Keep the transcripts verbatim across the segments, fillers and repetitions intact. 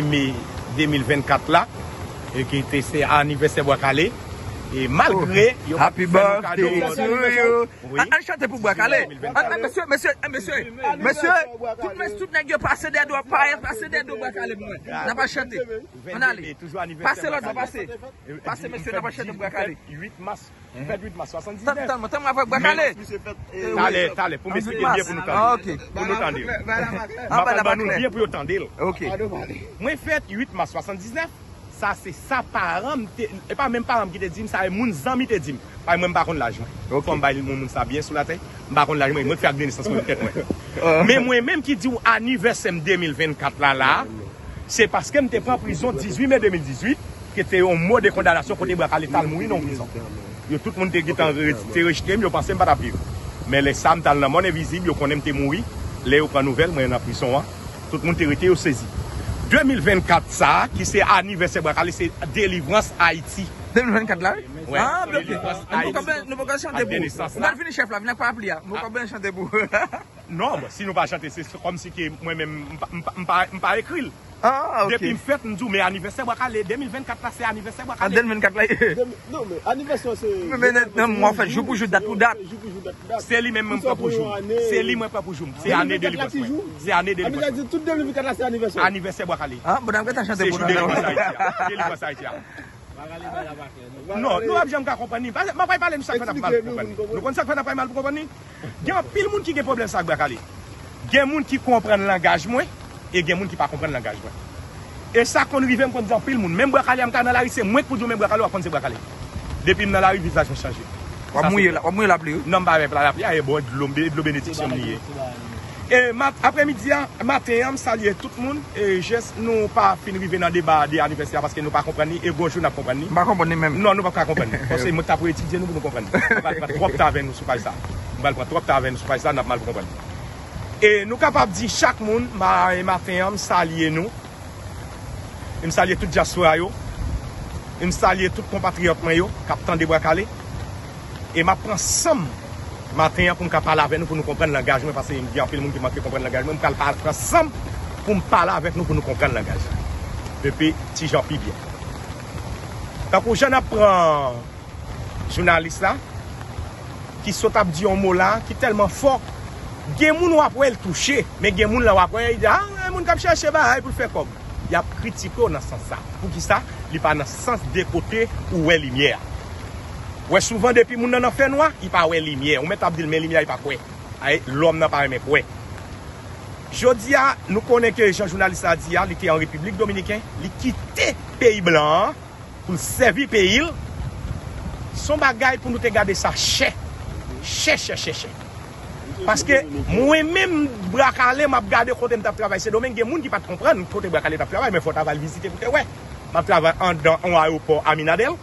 me de mil vennkat la, e ki te se anivèsè Bwa Kale. E malgre yo pa t fè nou kado, wi. Ann chante pou Bwa Kale. Mesye, mesye, mesye, mesye, tout nèg yo pase dèyè do, pase dèyè do Bwa Kale pou mwen. N ap chante. Ann ale. Pase lòt bò, pase. Pase, mesye, n ap chante pou Bwa Kale. Fèt uit mas. M fèt uit mas swasanndiznèf. Tann, tann, tann, avèk Bwa Kale. Talè, talè, pou m esplike l byen pou nou tande. Pou nou tande l. M ap ban nou l byen pou yo tande l. Mwen fèt uit mas swasanndiznèf. Sa se sa paran m te, e pa menm paran m ki te di m sa, e moun zanmi te di m. Paske mwen m pa konn laj mwen. Fò m bay moun, moun sa byen sou latè. M pa konn laj mwen, mwen fè ak de nesans mwen tèt mwen. Men mwen menm ki di w anivèsè m de mil vennkat la la, se paske m te pran prizon dizuit me de mil dizuit, ki te yon mo de kondanasyon kote Bwa Kale t al mouri nan yon prizon. Yo tout moun te gentan re- te rejte m, yo panse m pa t ap viv. Men lè sa m t al nan mòn envizib, yo konnen m te mouri. Lè yo pran nouvèl mwen nan prizon an, tout moun te rete, yo sezi. De mil vennkat sa a, ki se anivèsè Bwa Kale, se delivrans Ayiti. De mil vennkat la, wi? Wi, delivrans Ayiti. Nou poko byen chante pou ou. Ou pral vini chèf la, vin ak parapli a. Nou poko byen chante pou ou. Non, bon, si nou pa chante, se kòmsi ke mwen menm, m pa, m pa, m pa, m pa ekri l. Depi m fèt, m di w, men anivèsè Bwa Kale, de mil vennkat la, se anivèsè Bwa Kale. An de mil vennkat la, ye. Non, men anivèsè se. Men, men, non, mwen fèt jou pou jou, dat pou dat. Se li menm mwen pran pou jou m. Se li mwen pran pou jou m. Se ane delivrans mwen. Se ane delivrans mwen. Tout de mil vennkat la, se anivèsè. Anivèsè Bwa Kale. An, bon, n ap gentan chante pou nou. Se jou delivrans Ayiti a. Delivrans Ayiti a. Non, nou p ap janm ka konprann li. M ap pale nou sa k fè n ap mal pou konprann li. Nou konn sa k fè n ap mal pou konprann li? Gen anpil moun ki gen pwoblèm sa ak Bwa Kale. Gen moun ki konprann langaj mwen, e gen moun ki pa konprann langaj mwen. E sa konn rive m konn di anpil moun, menm Bwa Kale a m ka nan lari, se mwen k pou di w men Bwa Kale, w ap konn se Bwa Kale. Depi m nan lari, vizaj mwen chanje. W ap mouye la, w ap mouye lapli, wi. Non, m pa wè lapli a, e bon, dlo, dlo benediksyon m li ye. E apremidi a, maten an, m salye tout moun. E jès nou pa fin rive nan deba de anivèsè a paske nou pa konprann li, e gon jou n ap konprann li. M pa konprann li menm. Non, nou p ap ka konprann li. Paske mwen t ap etidye nou pou nou konprann li. Nou pral pran twòp tan avè nou sou paj sa. Nou pral pran twòp tan avè nou sou paj sa, n ap mal konprann li. E nou kapab di chak moun, ma- maten an, m salye nou. E m salye tout dyaspora yo. E m salye tout konpatriyòt mwen yo k ap tande Bwa Kale. E m ap pran san m maten an pou m ka pale avè nou, pou nou konprann langaj mwen, paske gen anpil moun ki manke konprann langaj mwen. M pral pa- pran san m pou m pale avèk nou, pou nou konprann langaj la. Epi, ti jan pi byen. Tankou jan n ap pran jounalis la, ki sot ap di yon mo la, ki tèlman fò, gen moun w ap wè l touche, men gen moun la w ap wè, li di, a, moun k ap chèche bagay pou l fè kòb. Y ap kritike w nan sans sa. Poukisa? Li pa nan sans de kote ou wè limyè a. Wè, souvan depi moun nan nan fènwa, li pa wè limyè. Ou mèt ap di l, men limyè a, li pa k wè. Ay, lòm nan pa renmen k wè. Jodi a, nou konnen ke jan jounalis la di a, li te an Repiblik Dominiken, li kite peyi blan an pou l sèvi peyi l. Se yon bagay pou nou te gade sa chè. Chè, chè, chè, chè. Paske mwen menm, Bwa Kale, m ap gade kote m t ap travay Sendomeng, gen moun ki pa t konprann kote Bwa Kale t ap travay, men fò w ta va l vizite pou te wè. M ap travay anndan yon ayewopò a Minadèl.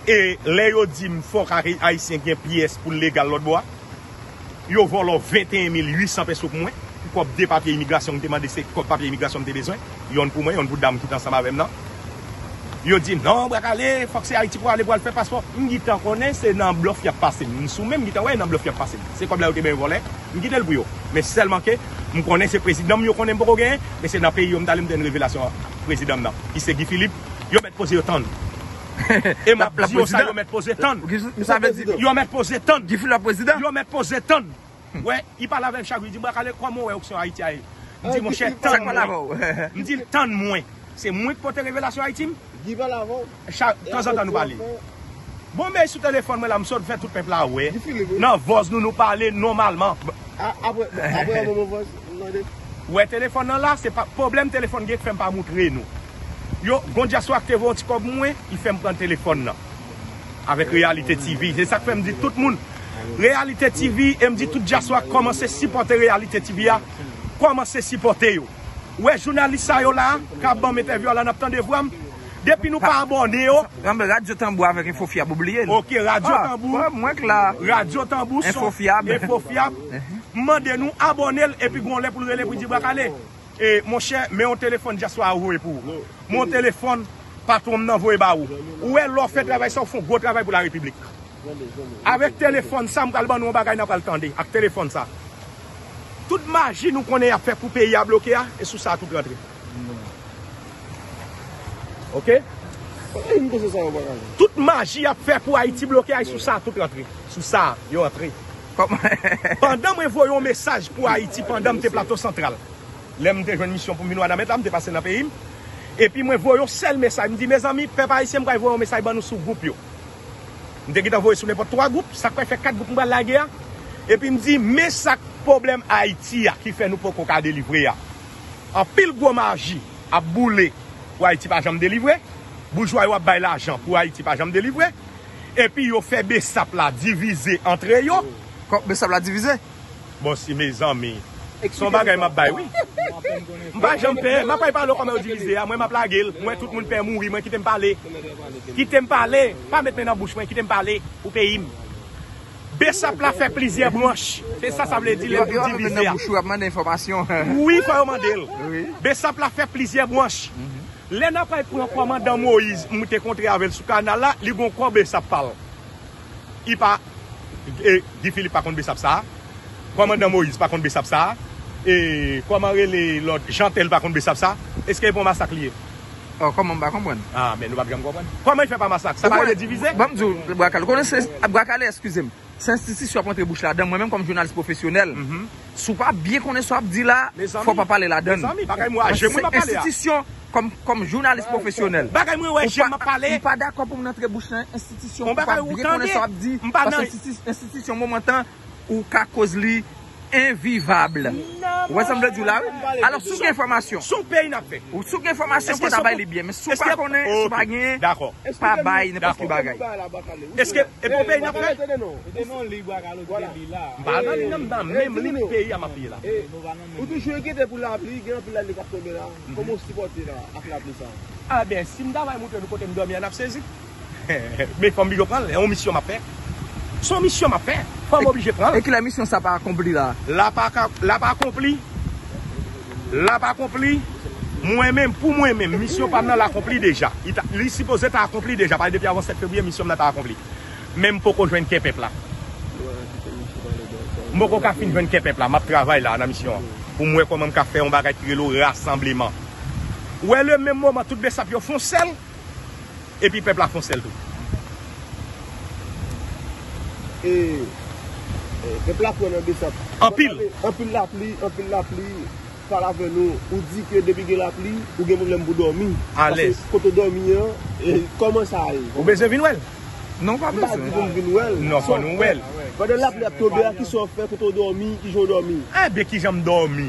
E lè yo di m fòk Ayisyen gen pyès pou l legal lòtbò a, yo vòlò venteyen mil uit san peso pou mwen, pou kòb de papye imigrasyon m te mande, se kòb papye imigrasyon m te bezwen, yonn pou mwen, yonn pou dam ki t ansanm avè m nan. Yo di m, non, Bwa Kale, fòk se Ayiti pou w ale pou w al fè paspò. M gentan konnen se nan blòf y ap pase m. M sou men, m gentan wè nan blòf y ap pase m. Se kòb la yo te benyen vòlè, m kite l pou yo. Men sèlman ke m konnen se prezidan m yo konnen m poko genyen, men se nan peyi yo m t ale m te jwenn revelasyon prezidan m nan, ki se Guy Philippe. Yo mèt poze yo tann. E m ap di yo sa, yo mèt poze tann. Yo mèt poze tann. Yo mèt poze tann. Wè, li pale avè m chak jou, li di, Bwa Kale, kòman w wè opsyon Ayiti a ye? M di, monchè, tann mwen. M di l, tann mwen. Se mwen k pote revelasyon Ayiti m. Tanzantan nou pale. Bon, men sou telefòn mwen la, m sot fè tout pèp la wè. Nan vòz nou, nou pale nòmalman. Wè, telefòn nan la, se pa pwoblèm telefòn gen k fè m pa moutre nou. Yo, gon dyaspora ki te voye yon ti kòb mwen, li fè m pran telefòn nan. Avèk Reyalite T V, se sa k fè m di tout moun, Reyalite T V, e m di tout dyaspora kòmanse sipòte Reyalite T V a, kòmanse sipòte yo. Ou wè jounalis sa yo la, k ap ban m entèvyou a la, n ap tande vwa m. Depi nou pa abòne yo. Radyo Tanbou avèk Enfo Fyab, ou bliye l? Ok, Radyo Tanbou. Mwen k la. Radyo Tanbou, Enfo Fyab. Enfo Fyab. M mande nou abòne l, epi gon lè pou l rele pou l di, Bwa Kale, e, monchè, men yon telefòn dyaspora a voye pou ou. Men yon telefòn patwon m nan voye ba ou. Ou wè, lè w fè travay sa, w fè yon gwo travay pou larepiblik. Avèk telefòn sa, m pral ban nou yon bagay n a pral tande ak telefòn sa. Tout maji nou konnen y ap fè pou peyi a bloke a, e sou sa tout rantre. Ok? Tout maji y ap fè pou Ayiti bloke, ay sou sa tout rantre. Sou sa, yo rantre. Pandan mwen voye yon mesaj pou Ayiti, pandan m te Plato Santral, lè m te jwenn misyon pou m vin Wanament la, m te pase nan peyi m. Epi mwen voye yon sèl mesaj. M di, mezanmi, pèp ayisyen, m pral voye yon mesaj ban nou sou gwoup yo. M te gentan voye sou nenpòt twa gwoup, sa k fè fè kat gwoup m pral lage a. Epi m di, men sa k pwoblèm Ayiti a ki fè nou poko ka delivre a. Anpil gwo maji ap boule pou Ayiti pa janm delivre. Boujwa yo ap bay lajan pou Ayiti pa janm delivre. Epi yo fè Besap la divize antre yo. Kòman Besap la divize? Bon, si mezanmi. Se yon bagay m ap bay, wi. M pa janm pè. M ap pale w kòman yo divize a. Mwen, m ap lage l. Mwen, tout moun pè mouri. Mwen, kite m pale. Kite m pale. Pa met men nan bouch mwen. Kite m pale pou peyi m. Besap la fè plizyè branch. Se sa sa vle di lè yo divize a. Wi, fò yo mande l. Besap la fè plizyè branch. Lè n ap pran kòmandan Moyiz, m te kontre avè l sou kanal la, li gon kò Besap pa l. Li pa, e, Guy Philippe pa konn Besap sa a. Kòmandan Moyiz pa konn Besap sa a. E, kòman rele lòt, Jeantel pa konn Besap sa a. Èske e pa yon masak li ye? Oh, kòman m pa konprann? Ah, men nou p ap janm konprann. Kòman li fè pa masak? Sa pa rele divize? Ban m di w, Bwa Kale. Ou konnen se, Bwa Kale, eskize m. Se enstitisyon ap rantre bouch ladan. Mwen menm kòm jounalis pwofesyonèl, si w pa byen konnen sa w ap di la, fò w pa pale ladan l. Mezanmi, bagay mwen a je mwen m ap pale a. Se enstitisyon kòm, kòm jounalis pwofesyonèl. Bagay mwen wè je m ap pale. M pa dakò pou m rantre bouch nan enstitisyon pou w pa byen konnen sa w ap di. Paske enstiti-, enstitisyon moman tan ou ka koz li envivab. Ou wè sa m vle di w la, wi? Alò, si w gen enfòmasyon, si w gen enfòmasyon, w ta bay li byen. Men si w pa konnen, si w pa gen, pa bay nenpòt ki bagay. Èske e pou peyi n ap fè? Ou te nan lig Bwa Kale, ou te li la. M pa nan lig nan, m nan menm lig peyi a m ap ye la. Ou toujou enkyete pou lapli, gen anpil lapli k ap tonbe la. Kòman w sipòte la ak lapli sa? A ben, si m ta bay moutre nou kote m dòmi a, n ap sezi. Men fò m oblije pran l, e yon misyon m ap fè. Se yon misyon m ap fè. Fò m oblije pran l. E kilè misyon sa pa akonpli la? L ap aka-, l ap akonpli. L ap akonpli. Mwen menm, pou mwen menm, misyon pa m nan l akonpli deja. Li ta, li sipoze ta akonpli deja. Paske depi avan sèt fevriye, misyon m nan ta akonpli. Men m poko jwenn kè pèp la. M poko ka fin jwenn kè pèp la. M ap travay la nan misyon an. Pou m wè kòman m ka fè yon bagay ki rele rasanbleman. Ou wè, le menm moman, tout Besap yo fè yon sèl, epi pèp la fè yon sèl tou. E, e, pèp la kwè nan Besap. Anpil. Anpil lapli, anpil lapli. Pale avè nou, ou di ke depi gen lapli, ou gen pwoblèm pou dòmi. Alèz. Paske kote w dòmi an, e, kòman sa ye? Ou bezwen vin wè l? Non, pa bezwen. M pa di pou m vin wè l. Non, fò nou wè l. Pandan lapli ap tonbe a, kisa w fè, kote w dòmi, kijan w dòmi? Enben, kijan m dòmi?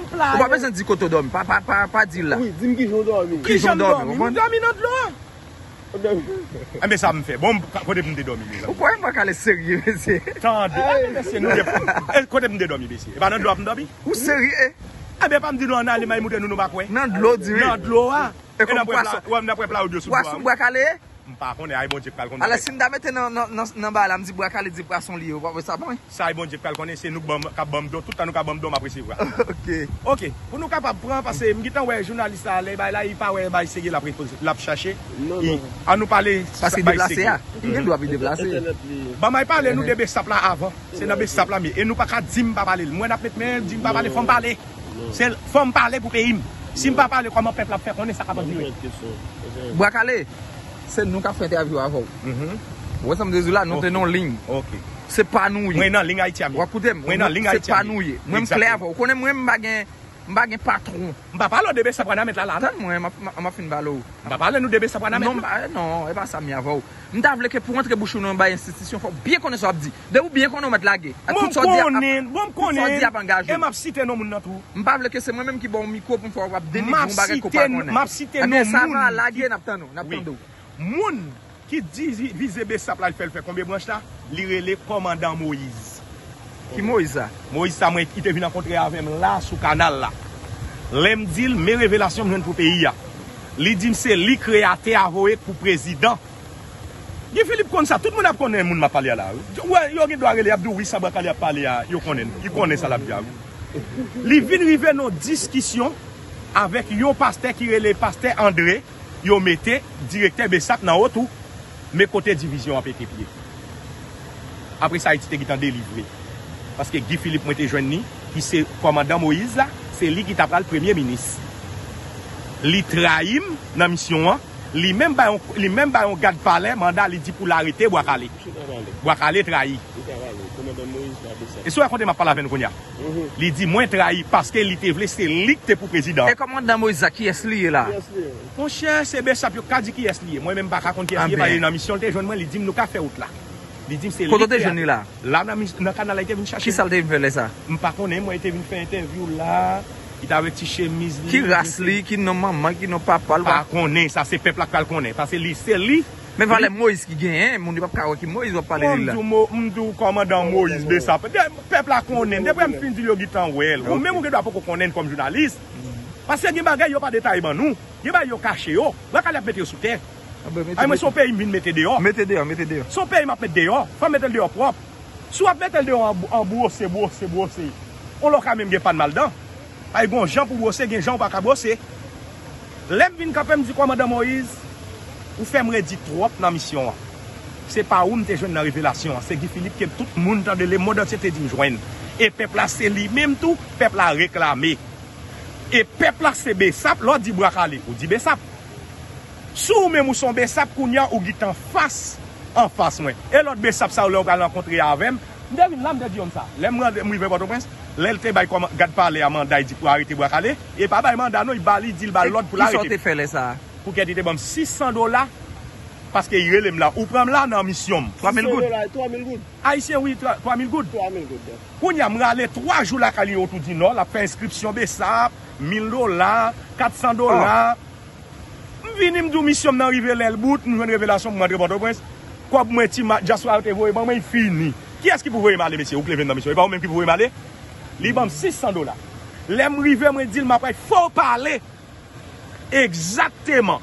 Ou pa bezwen di kote w dòmi, pa, pa, pa, pa di l la. Wi, di m kijan w dòmi. Kijan m dòmi? M dòmi nan dlo a. Enben, sa m fè. Bon, kote pou m te dòmi, mezanmi? Ou kwè m pa ka ale serye, mesye? Tande, enben, mesye, nou de, e, kote pou m te dòmi, mesye? E pa nan dlo a pou m dòmi? Ou serye? Enben, pa m di nou ann ale, m al moutre nou, nou pa kwè. Nan dlo, di wi. Nan dlo a. E kòm pwason. Wè, m t ap wè pla yo sou dlo a, wi. Pwason Bwa Kale ye? M pa konnen, ay Bondye k pral konnen. Alò, si m ta mete nan, nan, nan, nan bagay la, m di Bwa Kale di pwason li ye, ou pa wè sa bon, wi? Sa ay Bondye k pral konnen, se nou k ban m, k ap ban m dlo, tout tan nou ka ban m dlo, m ap resevwa. Ok. Ok, pou nou kapab pran, paske m gentan wè jounalis la, lè bay la, li pa wè bay serye l ap, l ap chache. Non, non. Ann nou pale bay serye. Paske deplase a, li gen dwa pi deplase. Ban m al pale nou de Besap la avan. Se nan Besap la m ye. E nou pa ka di m pa pale l. Mwen n ap met men, di m pa pale, fò m pale. Se fò m pale pou peyi m. Si m pa pale, kòman pèp la ap fè konnen sa k ap andire? Bwa Kale, se nou k ap fè entèvyou avè w. Ou wè sa m te di w la, nou te nan yon liy. Se pa nou ye. Mwen nan liy Ayiti a m ye. W ap koute m? Mwen nan liy Ayiti a m ye. Se pa nou ye. Mwen m klè avè w. Ou konnen mwen m pa gen, m pa gen patwon. M pa pale w de Besap Wanament la la non. Tann mwen, m ap, m ap fin pale w. M pa pale nou de Besap Wanament non. Non, m pa, non, e pa sa m ye avè w. M ta vle ke pou w antre bouch ou nan yon bay enstitisyon, fò w byen konnen sa w ap di. Depi w byen konnen, w mèt lage. Tout sa w di ap, tout sa w di ap angaje w. E m ap site non moun nan tou. M pa vle ke se mwen menm ki ba w mikwo pou m fè w ap denigre yon bagay ke w pa konnen. M ap site non moun. Ebyen, sa va, lage, n ap tann ou, n ap tande w. Moun ki divize Besap la, l fè l fè konbyen branch la, li rele Kòmandan Moyiz. Ki Moyiz sa? Moyiz sa mwen ki te vin rankontre avè m la sou kanal la. Lè m di l, men revelasyon m jwenn pou peyi a. Li di m se li kreyatè a voye pou prezidan. Guy Philippe konn sa, tout moun ap konnen moun m ap pale a la, wi. Wè, yo gen dwa rele, y ap di w, wi, sa Bwa Kale ap pale a, yo konnen, li konnen sa l ap di a, wi. Li vin rive nan yon diskisyon avèk yon pastè ki rele pastè André, yo mete direktè Besap nan wo tou, men kote divizyon an pete pye. Apre sa, Ayiti te gentan delivre. Paske Guy Philippe, mwen te jwenn li, ki se kòmandan Moyiz la, se li ki ta pral premye minis. Li trayi m nan misyon an. Li menm bay yon, li menm bay yon gad palè manda, li di pou l arete Bwa Kale. Ki ta pale? Bwa Kale trayi. Ki ta pale? Kòmandan Moyiz pa de sa. E si w rakonte m ap pale avè n kounye a. Mhm. Li di mwen trayi paske li te vle se li k te pou prezidan. E kòmandan Moyiz sa, kiyès li ye la? Kiyès li ye? Monchè, se Besap yo k ka di kiyès li ye. Mwen menm m pa ka konn kiyès li ye, paske nan misyon l te jwenn mwen, li di m nou ka fè wout la. Li di m se li ki... Kote w te jwenn li la? La nan mis-, nan kanal la, li te vin chache m. Kisa l te vin fè lè sa? M pa konnen, mwen, li te vin fè entèvyou la. Li t avèk ti chemiz li. Ki ras li, ki non manman, ki non papa l? Pa konnen, sa se pèp la k pral konnen. Paske li, se li. Men valè Moyiz ki genyen, moun yo p ap ka wè ki Moyiz w ap pale de li la. Bon, m di w, m di w kòmandan Moyiz Besap. Pèp la konnen. Depi m fin di l yo gentan wè l. Ou menm ou gen dwa poko konnen l kòm jounalis. Paske gen bagay yo pa detaye ban nou. Gen bagay yo kache yo. Bwa Kale ap mete yo sou tè. Ay mwen, se yon peyi m vin mete deyò. Mete deyò, mete deyò. Se yon peyi m ap mete deyò. Fò m mete l deyò pwòp. Si w ap mete l deyò an, an bwose, bwose, bwose, yon lè w ka menm gen pa n mal dan. Ay gon jan pou bwose, gen jan w pa ka bwose. Lè m vin kanpe, m di kòmandan Moyiz, ou fè m redi twòp nan misyon an. Se pa ou m te jwenn nan revelasyon an. Se Guy Philippe ke tout moun tande, lemonn antye te di m jwenn. E pèp la se li menm tou, pèp la reklame. E pèp la se Besap, lè w di Bwa Kale, ou di Besap. Si w menm ou se yon Besap kounye a, ou gentan fas an fas mwen. E lòt Besap sa yo lè yo pral rankontre avè m, m te vin la, m te di yo m sa. Lè m rande, m rive Pòtoprens, lè l te bay kòman, gad palè a manda, li di pou arete Bwa Kale, e pa bay manda non, li ba li, di l ba l lòd pou l arete m. Kisa w te fè lè sa a? Poukèt li te ban m sis san dola, paske li rele m la, ou pran m la nan misyon m. Twa mil goud? Sis san dola, twa mil goud. Ayisyen, wi, twa, twa mil goud. Twa mil goud, yeah. Kounye a, m rale twa jou lakay li Otoudinò, l ap fè enskripsyon Besap, mil dola, kat san dola. M vini, m di w misyon m nan rive lè l bout, m jwenn revelasyon pou m rantre Pòtoprens. Kòb mwen, ti ma-, dyaspora yo te voye ban mwen, li fini. Kiyès ki pou voye m ale, mesye? Ou k leve m nan misyon, e pa ou menm ki pou voye m ale? Li ban m sis san dola. Lè m rive, mwen di l m ap pale, fò w pale egzakteman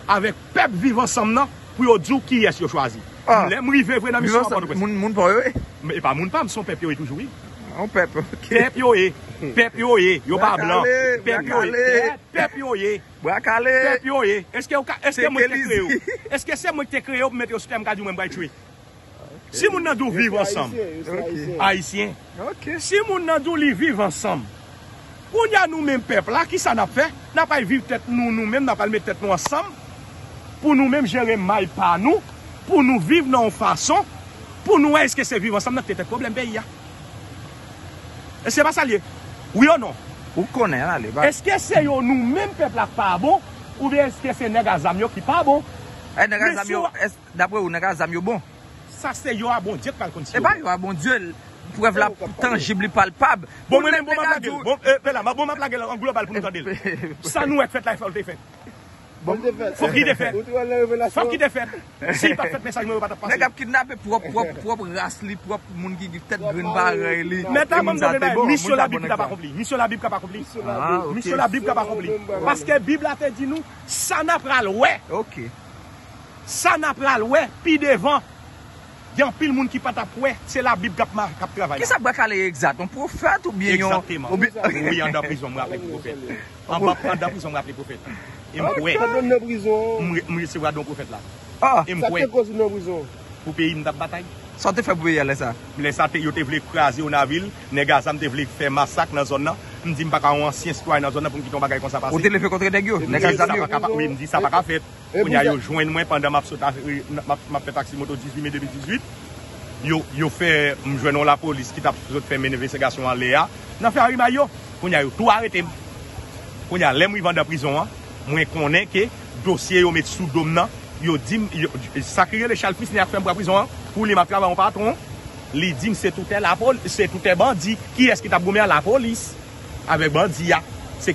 avèk pèp Viv Ansanm nan pou yo di w kiyès yo chwazi. Lè m rive vre nan misyon an Pòtoprens. Moun, moun pa w yo ye? E pa moun pa m, se yon pèp yo ye toujou, wi. Yon pèp, ok. Pèp yo ye. Pèp yo ye. Yo pa blan. Pèp yo ye. Pèp, pèp yo ye. Bwa Kale. Pèp yo ye. Èske ou ka, èske mwen ki te kreye yo? Èske se mwen ki te kreye yo pou mete yo sou tè m ka di w mwen m pral tchwe? Si moun nan di w Viv Ansanm. Ayisyen. Si moun nan di w li Viv Ansanm. Kounye a nou menm pèp la, kisa n ap fè? N ap al viv tèt nou, nou menm, n ap al met tèt nou ansanm pou nou menm jere may pa nou, pou nou viv nan yon fason, pou nou wè èske se Viv Ansanm nan ki te tèt pwoblèm peyi a. E se pa sa l ye? Wi o non? Ou konnen, ale, ba. Èske se yo nou menm pèp la k pa bon, oubyen èske se nèg a zam yo ki pa bon? E nèg a zam yo, dapre ou, nèg a zam yo bon? Sa se yo a Bondye k pral konn si yo bon. E pa yo a Bondye, prèv la tanjib, li palpab. Bon, mwen menm, bon, m ap lage l. Bon, e, Pela, bon, m ap lage l an global pou nou tande l. Sa nou wè k fèt la, fò l te fèt. Fòk li te fèt. Fòk li te fèt. Si li pa t fèt, mesaj mwen yo pa t ap pase. Nèg ap kidnape pwòp, pwòp, pwòp ras li, pwòp moun ki gen tèt grenn parèy li. Mèt a ban m tande bagay, misyon Labib k ap akonpli. Misyon Labib k ap akonpli. Misyon Labib k ap akonpli. Paske Bib la te di nou, sa n ap pral wè. Sa n ap pral wè pi devan, gen anpil moun ki pa t ap wè, se Labib k ap ma-, k ap travay la. Kisa Bwa Kale ye egzat? Yon pwofèt oubyen yon... Egzakteman. Wi, anndan prizon, m raple pou pwofèt. Anndan, anndan prizon, m raple pwofèt. E m kwè. M re-, m resevwa don pwofèt la. E m kwè. Pou peyi m t ap batay. Sa w te fè pou peyi a lè sa? Lè sa, te, yo te vle kraze Onavil, nèg a zam te vle fè masak nan zòn nan. M di m pa ka yon ansyen sitwayen nan zòn nan pou m kite yon bagay konsa pase. Ou te leve kont nèg yo, nèg a zam yo? Wi, m di sa pa ka fèt. Kounye a, yo jwenn mwen pandan m ap sot, m ap, m ap fè taksi moto dizuit me de mil dizuit. Yo, yo fè, m jwenn yon lapolis ki t ap sot fè men envestigasyon anlè a. Nan fè arimay yo. Kounye a, yo tou arete m. Kounye a, lè m rive anndan prizon an, mwen konnen ke dosye yo met sou do m nan, yo di m, yo, sa ki rele Charles Frisney ak fè m pran prizon an, pou li m ap travay yon patwon, li di m se toutè lapol-, se toutè bandi. Kiyès ki t ap goumen an? Lapolis avèk bandi a. Se